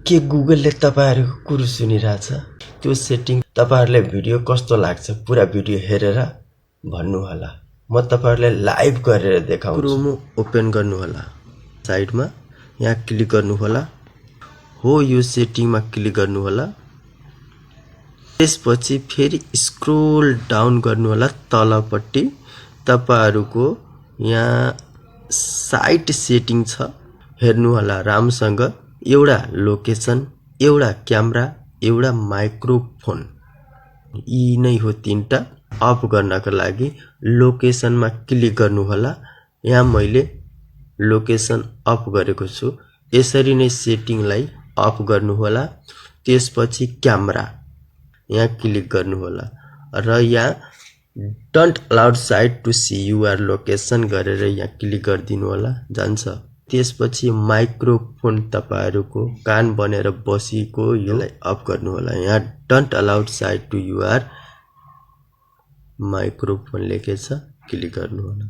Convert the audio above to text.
के गुगलले तपाईहरुको कुरो सुनिरहेछ त्यो सेटिङ तपाईहरुले भिडियो कस्तो लाग्छ पुरा भिडियो हेरेर भन्नु होला म तपाईहरुलाई लाइभ गरेर देखाउँछु क्रोम ओपन गर्नु होला साइडमा यहाँ क्लिक गर्नु होला हो यो सेटिङमा क्लिक गर्नु होला त्यसपछि फेरि स्क्रोल डाउन गर्नु होला तलपट्टि तपाईहरुको यहाँ साइट सेटिङ छ हेर्नु होला राम्रोसँग एउटा लोकेसन एउटा क्यामेरा एउटा माइक्रोफोन यी नै हो तीनटा अफ गर्नको लागि लोकेसनमा क्लिक गर्नु होला यहाँ मैले लोकेसन अफ गरेको छु यसरी नै सेटिङलाई अफ गर्नु होला त्यसपछि क्यामेरा यहाँ क्लिक गर्नु होला र यहाँ don't allowed site to see your location गरेर यहाँ क्लिक गर्दिनु होला जान्छ त्यसपछि माइक्रोफोन तपाईहरुको कान बनेर बसेको यसलाई अफ गर्नु होला यहाँ don't allowed site to your microphone लेखेछ क्लिक गर्नु होला